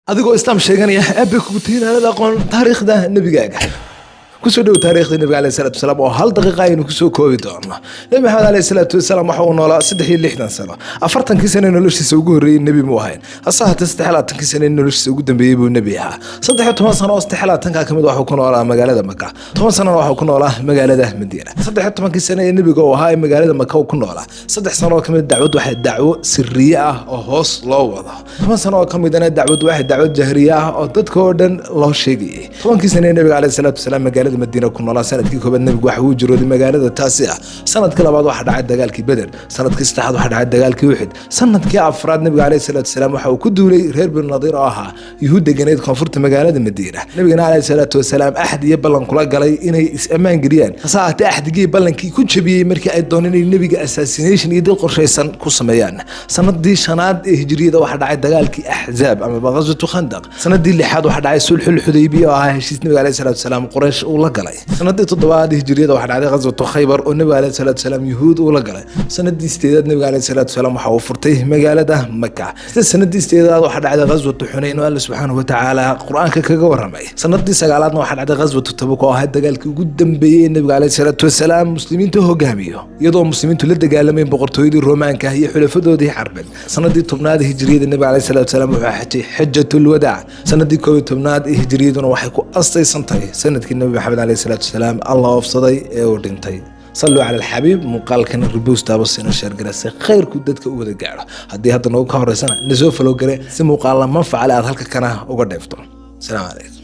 Adigoo Islaam sheeganaya, aabbe kugu tiinaanad aqoon taariikhda nebigaaga. Kusoo dhow taariikhda Nebiga alayhi salaatu wasalaam oo hal daqiiqa aynu kusoo koobi doono. Nebi Maxamed alayhi salaatu wasalaam waxa uu noolaa 63 sano. 40-kii sane noloshiisa ugu horreeyey nebi muu ahayn, hase haatee 23-kii sane noloshiisa ugu dambeeyey buu nebi ahaa. 13 sano oo 23-ka ka mid waxuu ku noolaa magaalada Maka, 10 sanona waxuu ku noolaa magaalada Madiina. 13-kii sane ee nebiga uu ahaa ee magaalada Maka uu ku noolaa, 3 sano oo kamid dacwad waxay dacwo siriye ah oo hoos loo wado, 10 sano oo kamidana dacwad waxay dacwad jahriye ah oo dadka oo dhan loo sheegayay. 10-kii sane ee nebiga alayhi salaatu wasalaam magaalada Madiina ku noolaa, sanadkii koobaad nebigu waxa uu jirooday magaalada taasi ah. Sanadkii labaad waxa dhacay dagaalkii Beder. Sanadkii saddexaad waxa dhacay dagaalkii Uxud. Sanadkii afraad nebiga alayhi salaatu wasalaam waxa uu ku duulay reer Binu Nadiir oo ahaa Yuhuud deganeed koonfurta magaalada Madiina. Nebigana alayhi salaatu wasalaam axd iyo ballan kula galay inay is ammaan geliyaan, hase ahaatee axdigii ballankii ku jabiyey markii ay dooneen inay nebiga assassination iyo dil qorshaysan ku sameeyaan. Sanadii shanaad ee hijriyada waxa dhacay dagaalkii Axzaab ama Ghazwatu Khandaq. Sanadii lixaad waxa dhacay Sulxul Xudaybiya oo ahaa heshiis nebiga alayhi salaatu wasalaam Quraysh uu la galay. Sanadii toddobaad hijriyada waxa dhacday Ghazwatu Khaybar oo nebiga alayhi salaatu wasalaam Yuhuud uu la galay. Sanadii sideedaad nebiga alayhi salaatu wasalaam waxa uu furtay magaalada Maka. Sida sanadii sideedaad waxa dhacday Ghazwatu Xunayn oo Alla subxaanahu watacaala Qur-aanka kaga warramay. Sanadii sagaalaadna waxa dhacday Ghazwatu Tabuk oo ahayd dagaalkii ugu dambeeyey ee nebiga alayhi salaatu wasalaam muslimiinta hogaamiyo, iyadoo muslimiintu la dagaalamayeen boqortooyadii Roomaanka iyo xulafadoodii Carbeed. Sanadii 10aad hijriyada nebiga alayhi salaatu wasalaam wuxuu xajay Xajatul Wadaac. Sanadii 11aad ee hijriyaduna waxay ku astaysan tahay sanadkii Nebi Maxamed alayhi salaatu wasalaam Allah oofsaday ee uu dhintay. Saluu cala alxabiib. Muuqaalkan repost taabo, sina share gare si khayrku dadka u wada gaadho. Haddii hadda noogu ka horeysana, nasoo follow gare si muuqaala manfacale aad halka kana uga dheefto. Asalaamu calaykum.